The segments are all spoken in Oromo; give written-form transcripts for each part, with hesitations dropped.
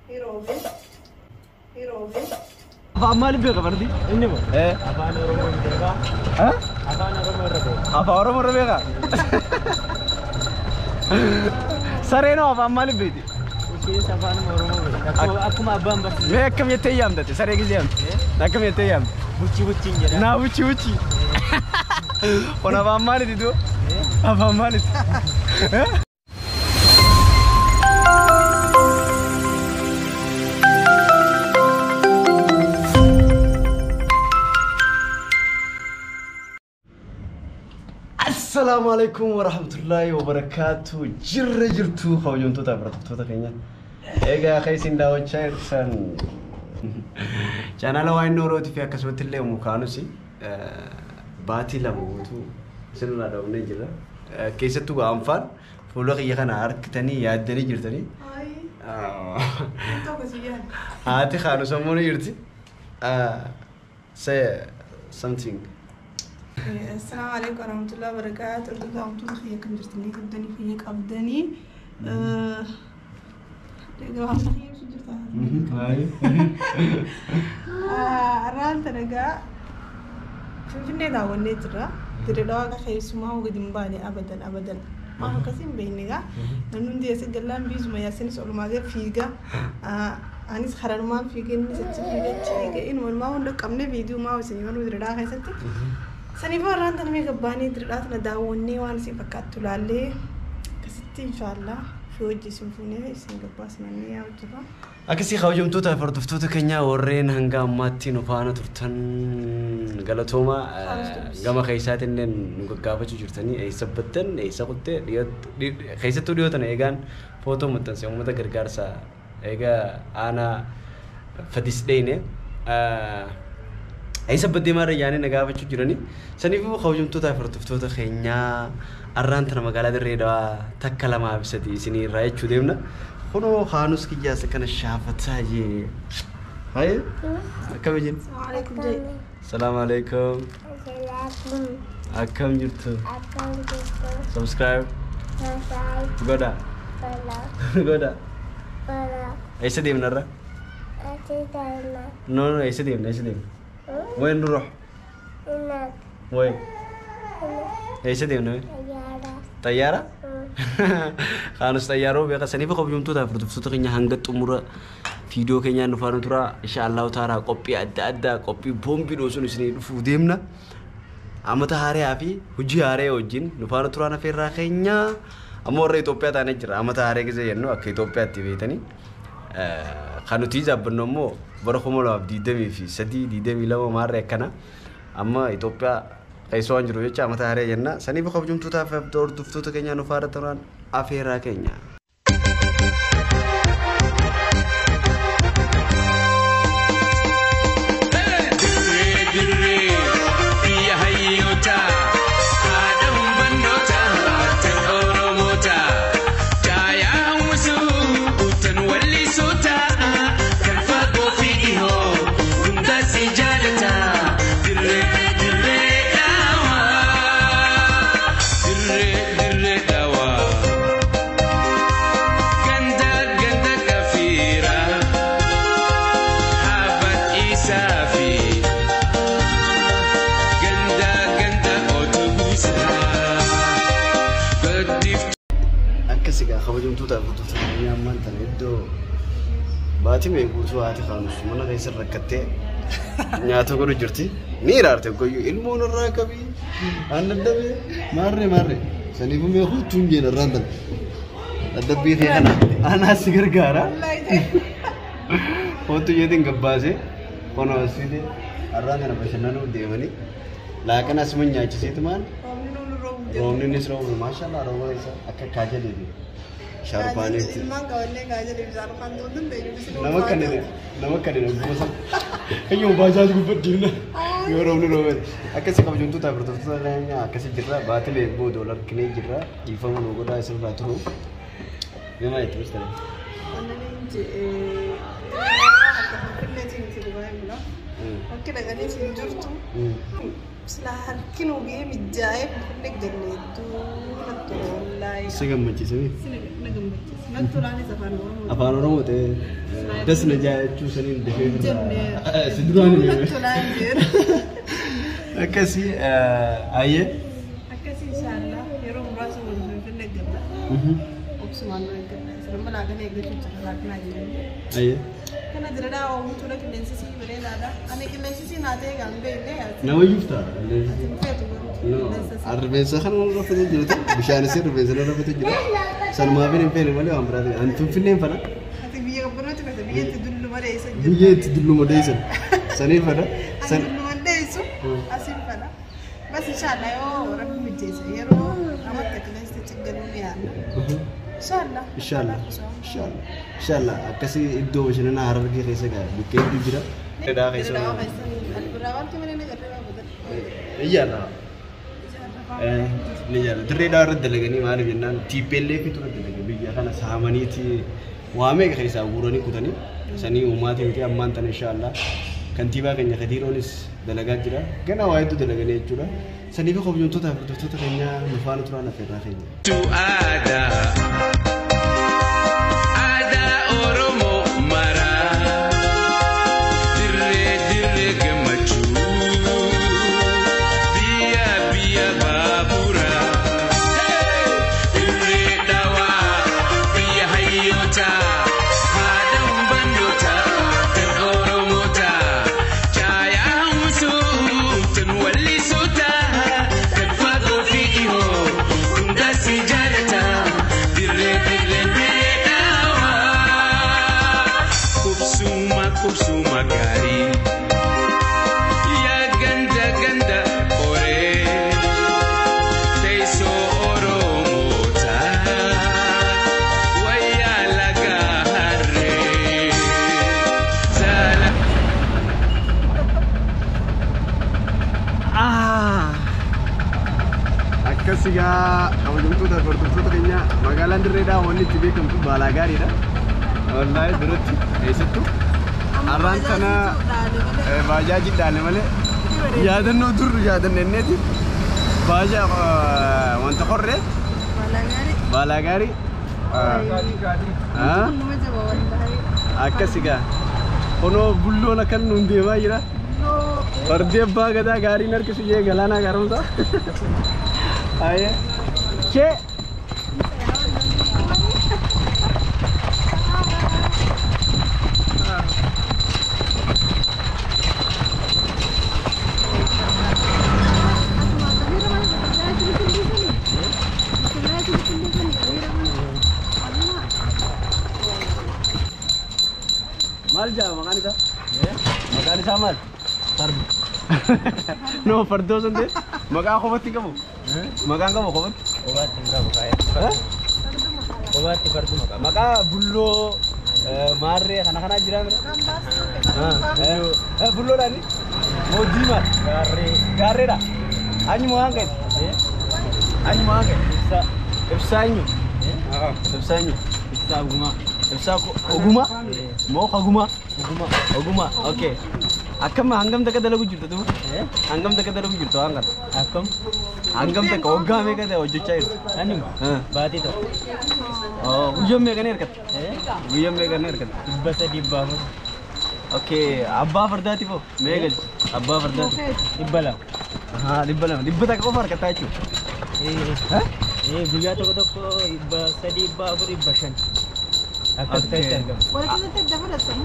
Hiroobe. Hiroobe. Afaan maaliif beeka fardi? Inni moo? Eh. Afaan Oromoo hin beekaa. Ha? Afaan Oromoo irra beeka. Afaan Oromoo irra beekaa? Sareen hoo afaan maaliif beekti? Isheenis afaan Oromoo beeka. Akkuma abbaan barsiise. Mee akkam jettee yaamtate? Saree gisee yaamte? Akkam jettee yaamte? Buchi buchiin jedha. Naa buchi buchi. Kun afaan maaliiti doo? Afaan maaliiti? Assalaamu alaikum warahmatullahi wabarakaatu. Jirra jirtu kabajamtoota barattoota keenya. Egaa kan isin daawwachaa jirtan chaanaala waan Noorootii fi akkasumatti illee mukaanus baatii 2 guutuu isinirraa dhoofnee jirra. Keessattuu gaanfaan fuula kiyya kana harkitanii yaaddanii jirtanii. Haati kaanus ammoo ni jirti. Say something. Assalaamu alaikum warahmatullahi wabarakatuh. Hordoftoota kiyya akkam jirtanii qabdanii fayya qabdanii. Gabaabsa kiyya ibsu jirta. Har'aan tana egaa Finfinnee daawwannee jirra. Dirree Dhawaa keessumaa gadi hin baane abadan abadan. Maaf akkasii hin beekne egaa. Namni hundi eessa gallaan biizuma yaasinis olumaa gad fiiga. Anis hararumaan fiigee innis achi fiigee achi fiigee inumaa hunda qabne viidiyoo maa isin himanuu Dirree Dhawaa keessatti. Saniifuu har'aan tana mee gabbaanee Dirree Dhawaa tana daawwannee waan isin fakkaattu laallee akkasitti inshaallah fi hojii isin fuunee isin gabbaasnannee yaa'u jirra. Akkasii kabajamtoota fi hordoftoota keenyaa warreen hanga ammaatti nu faana turtan galatooma gama keessaatiin illee nu gaggaafachuu jirtanii eessa battan eessa kuttee keessattuu dhiyoo tana eegaan footoo maxxanse uummata gargaarsa eegaa aanaa fadis dheene eessa baddee maarra yaanii na gaafachuu jiranii. Saniifuu kabajamtoota fi hordoftoota keenyaa arraan tana magaalaa Dirree Dhawaa takka 2 fi 3 isinii irraa jechuu deemna. Kunoo kaanus kiyyaas akkana shaafataa jee. Haye? Akkam jirtu? Salaamu alaikum jee. Salaamu alaikum. Akkam jirtu? Subscribe. Godha. Godha. Eessa deemna irra? No, no, eessa deemna? Eessa deemna? وين نروح؟ وين؟ ايش deemna? طيارة؟ Kaanus xayyaaroo beeka saniif kabajamtoota fi hordoftoota keenya hanga xumura viidiyoo keenyaa nu faana tura. Inshaallahu taala qophii adda addaa qophii boombii dhoosuun isinii dhufuu deemna. Amata haaraa fi hojii haaraa wajjin nu faana turaan afeerraa keenya. Amma warra Itoophiyaa taanee jira. Amata haaraa keessa jennu akka Itoophiyaatti beektanii. Kan nuti jaabbannu immoo bara 2023 22 maarree akkana. Amma Itoophiyaa keessa waan jiru jecha amata haaraa jenna. Saniif kabajamtoota fi hordoftoota keenya nu faana turaan afeerraa keenya. Akkasii kabajamtoota fi hordoftoota keenya ammaan tana iddoo baatii mee guutuu haati kaanus mana keessa rakkattee nyaata godhu jirti. Ni iraarte goyyuu ilmoon irraa qabii aannan dabee maarree maarree saniifuu mee huutuun jeen irraan tana dadhabbii kee kana anaas si gargaara. Huutuu jeetiin gabbaasee konoo asiilee har'aan kana bashannanuu deemanii laaqana asuma nyaachiseetu maal roobni innis roobu maashaallah rooba isa akka kaajaleeti. Shaarbaaniitti. Ilmaan qabannee kaajaleef shaarfaan ta'uu dandeenyu. Nama kanneen gosa. Eyyoo baajaaj gubbaddiina. Yoo roobni roobee. Akkasii kabajamtoota fi hordoftoota keenya akkasii jirra. Baatilee booda ol harkinee jirra. Dhiifama nu godhaa isirraa turu. Nama itti mistare. Wannan jedhee akka Finfinneetiin itti Dubaay bula. Bakki dhaqanii siin jirtu. Silaa harki nu ga'ee mijaa'ee Finfinnee galle hedduu natti tola wallaahi. Si gammachiisanii? Na gammachiisa. Natti tolaanis afaan Oromoo. Afaan Oromoo ta'ee. Das na jechuu saniin dafee si duraan akkasii ayyee. Akkasii inshaallah yeroo muraasa wal Finfinnee galla. Obsumaan nu eegganna. Isin laaqana eeggachuu jira laaqanaa jiru. Ayyee. Kana jira oomishuudha qilleensi sii bareedaadha. Ani qilleensi sii naa ta'e kan beekne. Nama iyyuuf ta'a. Rifeensa kana nama raffatee jiru bishaanis rifeensa nama raffatee jiru. Sanumaaf hin feene malee waan biraati. Ani Finfinnee hin fana. Ati biyya qabbanootti fata biyya itti dulluma dheessan. Biyya itti dulluma dheessan. Sanii fana. Ani dulluma dheessu asiin fana. Bas inshallah yoo rabbi mijeesse yeroo namatti qilleensi ciggaluu ni yaadna. Inshallah. Inshallah. Inshallah. Inshallah akkasii iddoo bashannanaa Harargee keessa gaa bukkee hedduu jira. Dheedaa keessa. Ijaarra. Ni ijaarra. Dirree dhaa irratti dalaganii maaliif jennaan TPLF tura dalagee biyya kana saamaniiti waa meeqa keessaa guuranii kutanii sanii uummaatii miti ammaan tana inshallah. Kantiibaa keenya Kadiiroonis dalagaa jira. Ganaa waa hedduu dalaganii jechuudha. Sanii fi kabajamtoota fi hordoftoota keenya nu faana turaan affeerraa keenya. Aadaa Oromoo maraa dirree dirree gammachuu biyya biyya baaburaa dirree dhawaa biyya hayyootaa haadha humbannootaa kan Oromootaa caayaa hawwisuu tan wallisootaa kan fagoo fi dhihoo hundaa si jaalataa dirree dirree dirree dhawaa qubsuma qubsuma gaarii yaa ganda ganda horee teessoo Oromootaa wayyaa lagaa harree saala. Akkas egaa kabajamtoota fi hordoftoota keenya magaalaan Dirree Dhawaa wanni itti beekamtu baalaa gaariidha. Wallaahi duratti keessattuu har'aan tana baajaajii dhaale malee yaadannoo dur yaadanneeti baajaa wanta qorree baalaa gaarii. Akkas egaa kunoo bulloon akkan nuun deemaa jira. Fardi abbaa gadaa gaariin harkisu jee galaanaa gaaromsaa. Ayyee. Chee. Maal jaa maqaan isaa? Maqaan isaa maal? Fardo. No, fardoo san ta'e maqaa qofatti qabu. Maqaan qabu qofatti? Kophaatti hin qabu kaa'ee. Kophaatti farduma qaba. Maqaa bulloo maarree kana kanaa jira mira? Bulloodhaani? Moo diimaa? Gaarree. Gaarreedha? Eenyu waan ka'e? Eenyu waan ka'e? Ibsaa. Ibsaa eenyu? Ibsaa eenyu? Ibsaa Ogumaa. Ibsaa Ogumaa? Moo Ogumaa? Ogumaa. Ogumaa, okay. Akkam hangam takka dalagu jirta duuba? Hangam takka dalagu jirta waan kana? Akkam? Hangam takka waggaa meeqa ta'e hojjechaa jirta? Ani baatii tokko. Guyyaa meeqa ni argatta? Guyyaa meeqa ni argatta? 300 400. Okay, abbaa fardaati moo meeqa galchi? Abbaa fardaati. 200. 200. Dhibba takka qofa argattaa jechuudha. Guyyaa tokko tokko 300 400 500. Akkas ta'etti argama. Wal keessatti adda fudhatamu.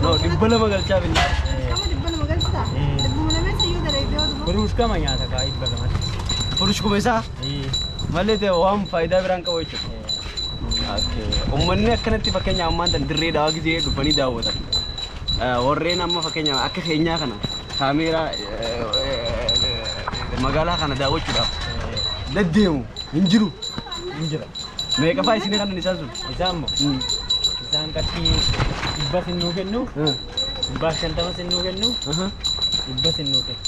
No, 200 galchaa binna. Kama 200 galchitaa? 200 iyyuu dalaydee oduma. Furuushkama nyaata kaa 200tti. Furuushkuma isaa? Malee ta'e waan faayidaa biraan qabu jechuudha. Uummanni akkanatti fakkeenya ammaan tan Dirree Dhawaa gisee dhufanii daawwatan. Warreen amma fakkeenya akka keenyaa kana kaameeraa magaalaa kana daawwachuudhaaf deddeemu hin jiru. Hin jira. Meeqa fa'aa isinii kanan isaan sun? Isaan moo? Isaan qarshii 100 sinnuu kennu, 150 sinnuu kennu, 100 sinnuu kennu.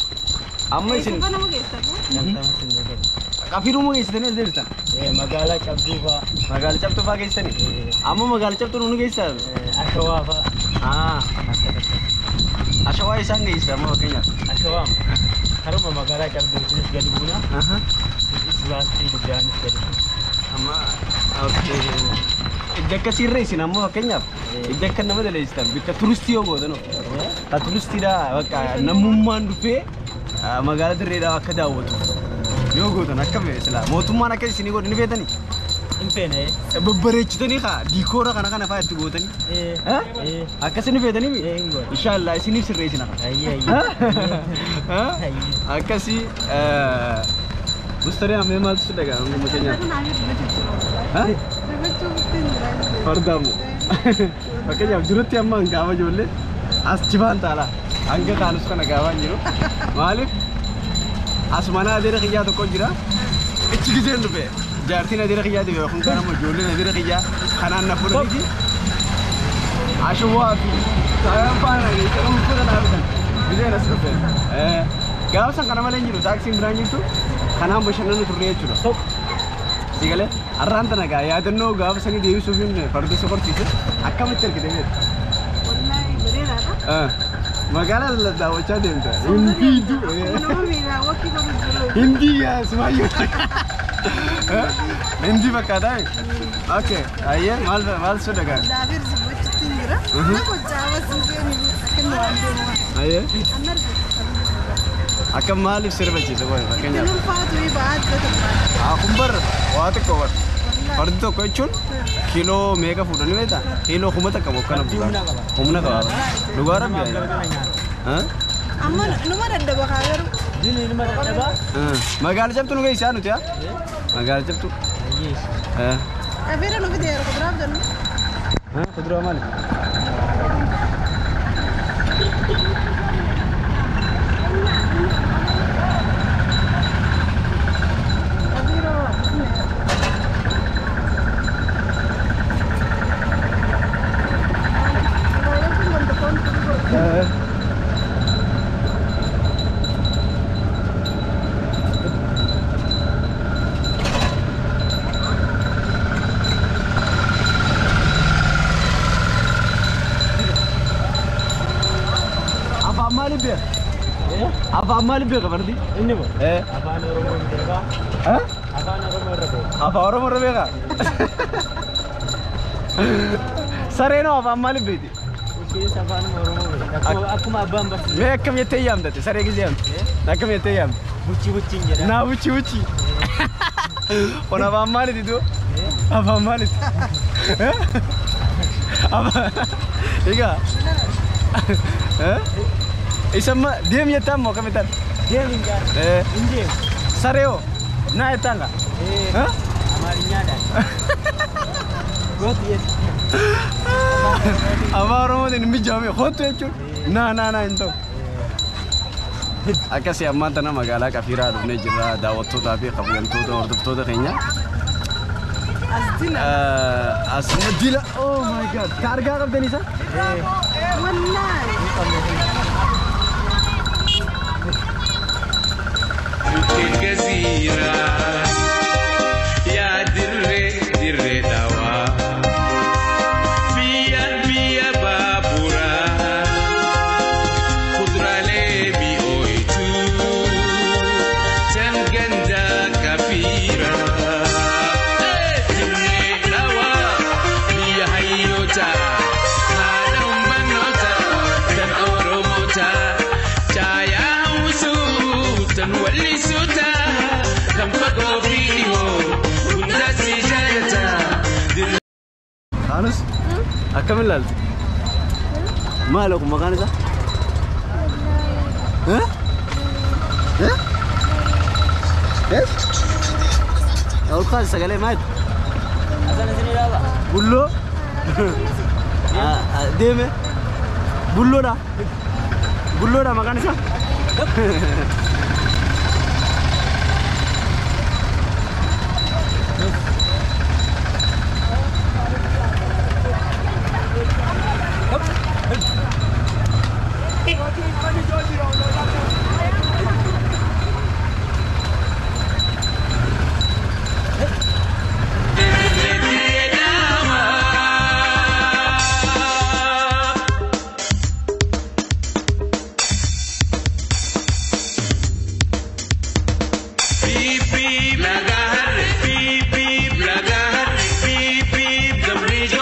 Amma isin 50 sinnuu kennu. Qafiiruma geessitanii as deebistan? Magaalaa Cabduu fa'aa. Magaalaa Cabduu fa'aa geessitanii? Amma magaalaa Cabduu nu geessaa? Ashawaa fa'aa. Ashawaa isaan geessisa amma fakkeenyaaf? Ashawaa karuma magaalaa Cabduutinis gadi buuna. Isbaaltii guddaanis gadi buuna. Amma okay. Ija akkasiirra isin ammoo fakkeenyaaf ija akka nama daleessitan bikka turistii yoo gootan ta turistiidha bakka namummaan dhufee magaalaa Dirreedhaa akka daawwatu yoo gootan akka silaa mootummaan akka isinii godhu ni feetanii Hin feene. Babbareechitanii kaa diikoora kana kana fa'aa itti gootanii akkasi ni feetanii Hin goone. Inshaallah isiniif sirreessina. Ayyee ayyee. Akkasii Mustariyaa mee maaltu si dhaga'ama amma keenyaaf? Fardaamu. Fakkeenyaaf jirutti amma gaafa ijoollee as jibaan taala hanga kaanus kana gaafa hin jiru. Maaliif as mana adeera kiyyaa tokko jira. Ichi giseen dhufe jaartiin adeera kiyyaa dhufe kun kan ammoo ijoolleen adeera kiyyaa kanaan na fuudhaniiti. Ashwaa fi saayaan faana geessanii uffata naa bitan giseen as dhufe. Gaafa san kana malee hin jiru taaksiin biraan jirtu kanaan bashannanu turre jechuudha. Si galee har'aan tana gaa yaadannoo gaafa sanii deebisuuf hin farda si horsiise akkamitti argite beekta? Wallaahi bareedaadha. Magaalaa daawwachaa deemta. Hin fiidu. Nama miidhaa wakkii godhu jiru. Hindii yaa simaayyoo. Hindii fakkaataa? Okay, ayyee maal maal si dhagaa? Daafir zibbachitti hin jira. Na gochaaba siiseen akka inni waan deemu. Ayyee Amma argite. Akka maaliif sirbachiisa qoy fakkeenyaaf? Ittiin ulfaatu ba'aa adda tokko. Kun bar waa xiqqoo bar. Fardi tokko jechuun kiiloo meeqa fuudhanii beektaa? Kiiloo 1000 qabu akkana Humna qaba. Humna qaba. Dhugaa rabbi. Amma numa daddaba kaa garuu. Dini numa dadhabaa. Magaala cabtu nu geessaa nuti haa? Magaala cabtu. Ayyee. Qabeera nu fide yeroo kuduraaf jennu. Kuduraa maali? Qabeera. Afaan maaliif beeka? Afaan maaliif beeka fardi? Inni moo? Afaan Oromoo hin beekaa. Afaan Oromoo irra beeka. Afaan Oromoo irra beekaa? Sareen hoo afaan maaliif beekti? Isheenis afaan Oromoo beekti. Akkuma abbaan barsiise. Mee akkam jettee yaamtate? Saree gisee yaamte? Akkam jettee yaamte? Buchi buchiin jedha. Naa buchi buchi. Kun afaan maaliiti tu? Afaan maaliiti? Afaan Egaa. Isa amma deem jettaa immoo akkam jettaan? Deem hin jaan. Hin deemu. Saree hoo? Naa jettaan kaa? Amaarinyaadhaan. Gooti jechuudha. Afaan Oromootiin hin mijaa'ame kottu jechuun naa naa naa hin ta'u. Akkasii ammaan tana magaalaa Qafiiraa dhufnee jirra daawwattootaa fi kabajamtoota hordoftoota keenya. As dila. As dila oh my god ka argaa qabdan isa? Wallaahi. الجزيرة يا دري دري دوا بيا بيا بابورا خضرة ليمي أويتو تنجندا كبيرة دري دوا بيا هيوتا هذا منوتا تن أوروموتا تايا وسو تن ولي سوتا كم فقو فيه والناس جالتا Kaanus akkam ilaalte? Maali kun maqaan isaa? Ol kaasi sagalee maali? Asan isin ilaala. Bulloo? Deeme? Bulloodha? Bulloodha maqaan isaa? Beep beep, laga harre, beep beep, laga harre, beep beep.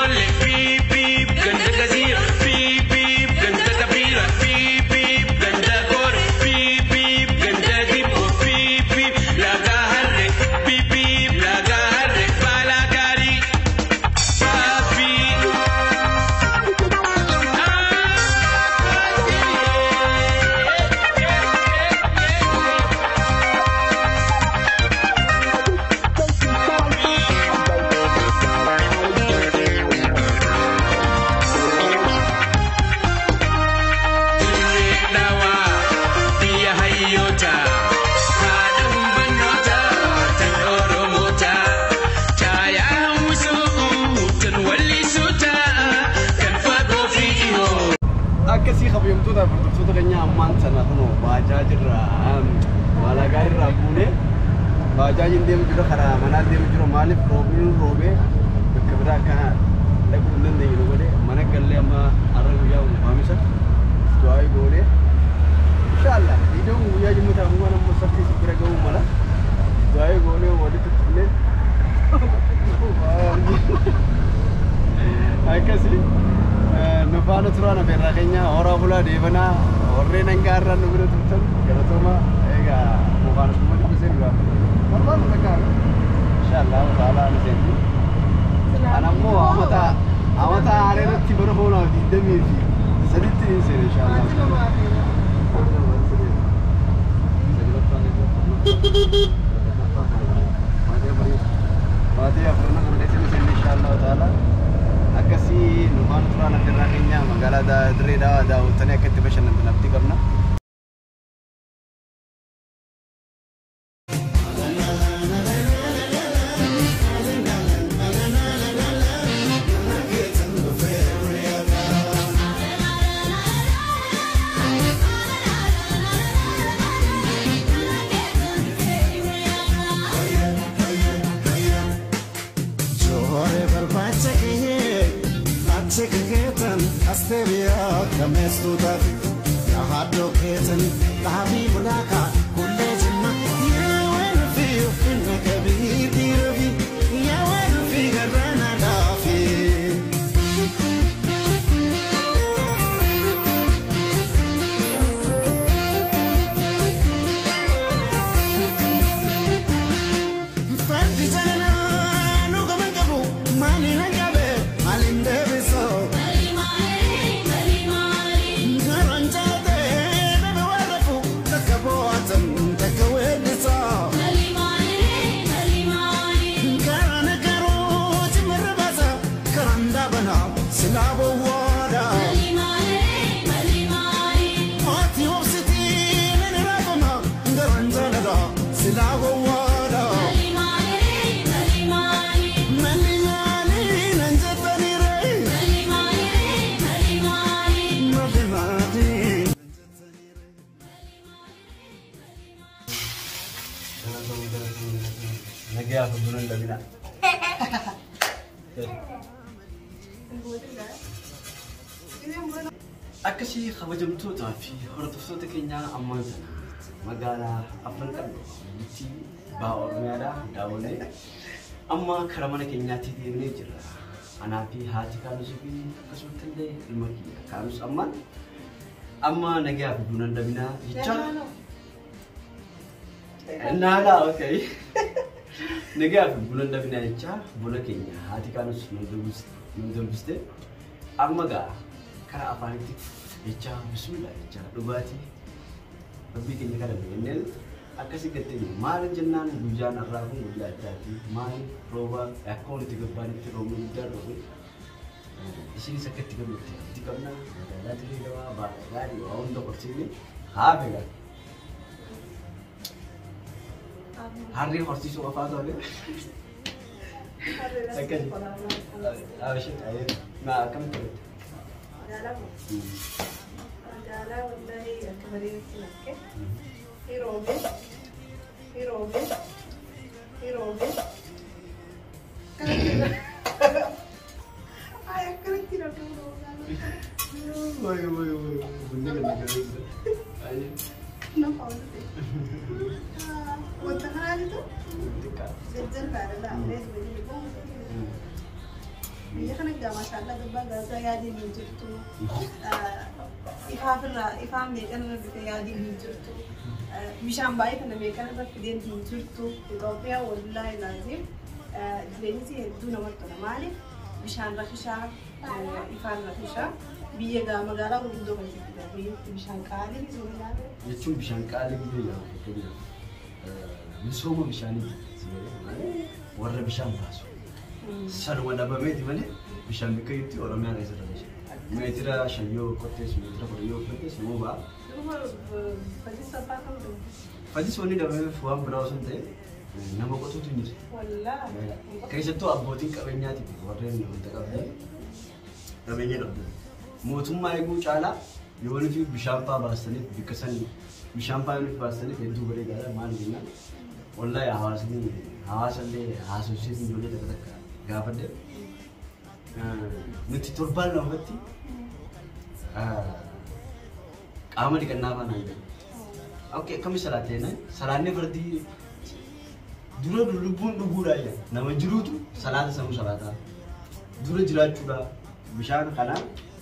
Akkasii kabajamtoota hordoftoota keenya ammaan sana kunoo baajaajirraa maalagaa irraa buunee baajaajiin deemu jira karaa manaa deemu jira maaliif roobni nu roobee bakka biraa akkana dhaquu hin dandeenye nu godhe mana gallee amma har'a guyyaa waamisa du'aa goonee inshallah viidiyoon guyyaa jimma ta'uu ammoo saffiis bira ga'uu mala du'aa goonee walitti tunnee akkasii nu faana turaan afeerraa keenya horaa bulaa deebanaa warreen hanga har'aan nu bira turtan galatooma egaa mukaan kuma dubbisee nu gaafa barbaadu takka inshallah ta'ala nu seenti ana ammoo amata amata haareerratti bara 2023tti ni seene inshallah. Maatii afurna kana keessa ni seenne inshallah ta'ala. Akkasii nu faana turaan afeerraa keenya magaalaa Dirree Dawaa daawwattanii akka itti bashannantan abdii qabna. Akkasii kabajamtootaa fi hordoftoota keenyaa ammaan sana magaalaa Afran Qalloo bitti ba'a Oromiyaadhaa daawwannee amma karaa mana keenyaatti deemnee jirra. Anaa fi haati Kaanusii fi akkasumatti illee ilma kiyya Kaanus ammaan amma nagaa fi buna dabinaa jechaa. Naalaa okay. Nagaa fi buna dabinaa jechaa buna keenya haati Kaanus nu dubbiste amma gaa karaa afaanitti jechaa bismillah jechaa dhugaatii rabbii keenya kana jenneen akkasii gattee maal jennaan guyyaan har'aa kun guyyaa addaati maal rooba akka walitti gabbaanitti roobni guddaan roobe isinis akka itti gammadde itti qabna magaalaa Dirree Dawaa baala gaarii waa hunda horsiifne haa beekan. Harree horsiisuu qofaa ta'e. Akkasii. Abishee akkamitti turte? Magaalaa wallahi akka bareedutti nakke. Hiroobe. Hiroobe. Hiroobe. Ay, akkanatti nakke. Way way way. Bunni kan nakke. Ay. Na hawwate. Wanta kanaa jitu? Xiqqaa. Jajjalbaadha laa. Biyya kana egaa maashaallah gubbaa gaazaa yaadiin hin jirtu. Ifaafirraa ifaan meeqan irra bite yaadiin hin jirtu. Bishaan baay'ee kana meeqan irra fideen hin jirtu. Itoophiyaa wallaahi laazim jireenyi hedduu namatti tola. Maaliif bishaan rakishaa ifaan rakishaa biyya gaa magaalaa gurguddoo keessatti biyyatti bishaan qaalii magaalaa. Jechuun bishaan qaalii biyya yaa fakkeenyaaf misooma bishaaniiti warra bishaan baasu. Sanuma dhabameeti malee bishaan bakka itti Oromiyaa keessa irra meetira 5 yoo qottees meetira 10 yoo qottees immoo ba'a. Fajjis wanni dhabameef waan biraa osoo hin ta'in nama qotuutu hin jiru. Keessattuu abbootiin qabeenyaatiif warreen wanta qabdan qabeenya qabdan. Mootummaa eeguu caalaa Yoonii fi bishaan fa'aa baasaniif bikka san bishaan fa'aa yoonii baasaniif hedduu bareedaadha maal jennaan. Wallahi hawaasni hawaasallee haasofsiisni ijoollee takka takka gaafadhe. Nuti torbaan lamatti qaama dhiqannaa faana hin jiru. Okay, akkami salaatte jennaan salaanni fardii dura lubbuun dhuguudha jedha. Nama jiruutu salaata sanuu salaataa. Dura jiraachuudha. Bishaan kana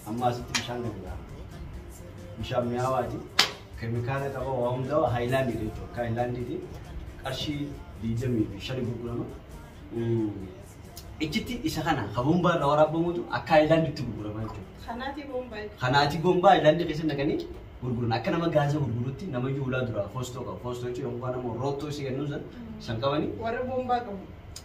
amma asitti bishaan gadi bishaan mi'aawaati. Keemikaala qaba waa hundaa haayilaandii jechuudha. Akka haayilaandiiti qarshii 25 gurgurama. Ichitti isa kana kabombaa irraa waraabamutu akka haayilaandiitti gurgurama jechuudha. Kanaati bombaa. Kanaati gombaa haayilaandii keessa naqanii gurguran. Akka nama gaaza gurgurutti nama iyyuu ulaa dura foostoo qaba. Foostoo jechuun yookaan nama roottoo isii kennu san qabanii. Warra bombaa qabu.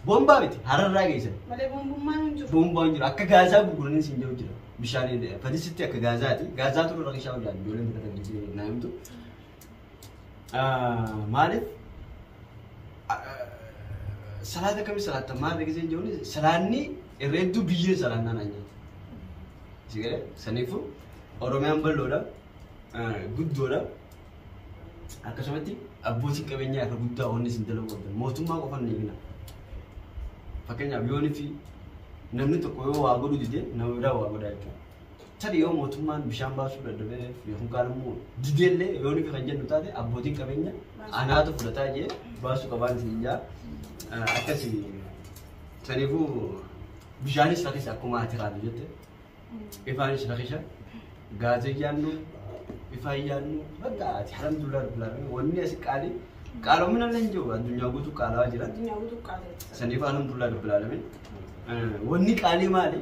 Bombaa miti hararraa geessan. Malee bombummaan hin jiru. Bombaan jiru akka gaazaa gurguranii siin jiru jira. Bishaan fadisitti akka gaazaati. Gaazaatu irra qishaa hojjaan ijoolleen takka takka naa himtu. Maaliif salaata akkamii salaatta maal gisee jiruun salaanni irra hedduu biyyee salaannaa naan nyaata. Si galee saniifuu Oromiyaan bal'oodha guddoodha. Akkasumatti abbootiin qabeenyaa irra guddaa wanni isin dalaguu qabdan mootummaa qofaan ni bina. Fakkeenyaaf yoonii fi namni tokko yoo waa godhu dide nama biraa waa godha jechuudha. Tarii yoo mootummaan bishaan baasuu dadhabee yookaan immoo dideellee yoonii fi kan jennu taate abbootiin qabeenya anaatu fudhataa jee baasuu qabaan isin jaa. Akkasi saniifuu bishaanis rakisa akkuma ati raadu jette ifaanis rakisa gaazee yaannu ifaan yaannu bakka ati alhamdulillah rabbil alamin wanni asi qaalii qaaloomina illee hin jiru addunyaa guutuu qaalawaa jira. Addunyaa guutuu qaaleessa. Saniif alhamdulillah rabbil alamin wanni qaalii maali?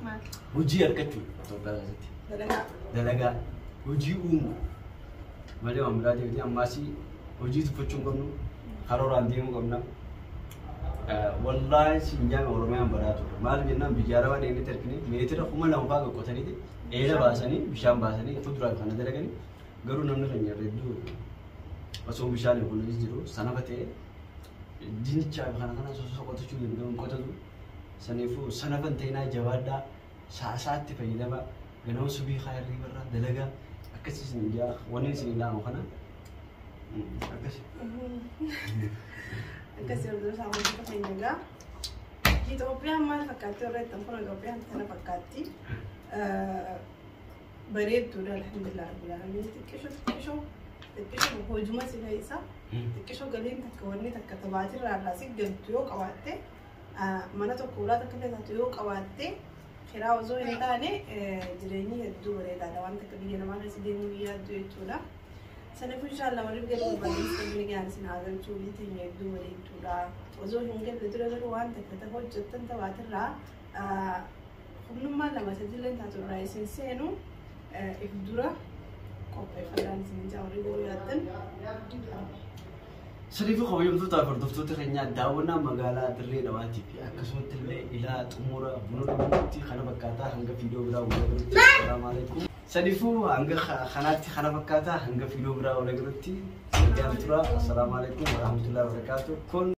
Maal? Hojii argachuu Itoophiyaa keessatti. Dalagaa. Dalagaa hojii uumuu malee waan biraa deemtee ammaas hojii tuffachuu hin qabnu karooraan deemuu qabna. Wallaahi siin jaame Oromiyaan badhaatu maal jennaan biyya arabaa deemnee argine meetira 2000 fa'aa qoqqotaniiti eela baasanii bishaan baasanii fuduraa kana dalaganii garuu namni keenya irra hedduu osoo bishaan kunis jiru sanafa ta'e dinichaa kana kana osoo qotachuu danda'u hin qotatu. Saniifuu sanafa hin ta'inaa jabaadhaa sa'asaatti fayyadama ganama subii haa hirriibarraa dalagaa akkasii isin jaa wanni isin ilaamu kana akkasi. Akkasii hordofaa wantoota keenya egaa. Itoophiyaan maal fakkaatti warra jettan kun Itoophiyaan kana fakkaatti. Bareedduudha alhamdulillah rabbil alamin xiqqishoo xiqqishoo xiqqishoo hojuma si fe'isa. Xiqqishoo galiin takka wanni takka tabaatirraa irraa si galtu yoo qabaatte mana tokko ulaa takka illee taatu yoo qabaatte kiraa osoo hin taane jireenyi hedduu bareedaadha waan takka biyya namaa keessa deemuu yaaddu jechuudha. Saniifuu inshallah warri galuu barbaadan sabni gaan isin haa galchuu biyyi teenya hedduu bareedduudha. Osoo hin galle dura garuu waan takka tafa hojjettan tabaatirraa humnummaan lama sadillee taatu irraa isin seenu if dura qopheeffadhaan isin jaa warri galuu yaaddan. Saniifuu kabajamtoota fi hordoftoota keenyaa daawwannaa magaalaa Dirree Dhawaatii fi akkasumatti illee ilaa xumura buna dhuguutti kana fakkaataa hanga viidiyoo biraa wal agarrutti. Assalaamu alaikum. Saniifuu hanga kanaatti kana fakkaataa hanga viidiyoo biraa wal agarrutti. Nagaan tura. Assalaamu alaikum warahmatullahi wabarakatuh. Kun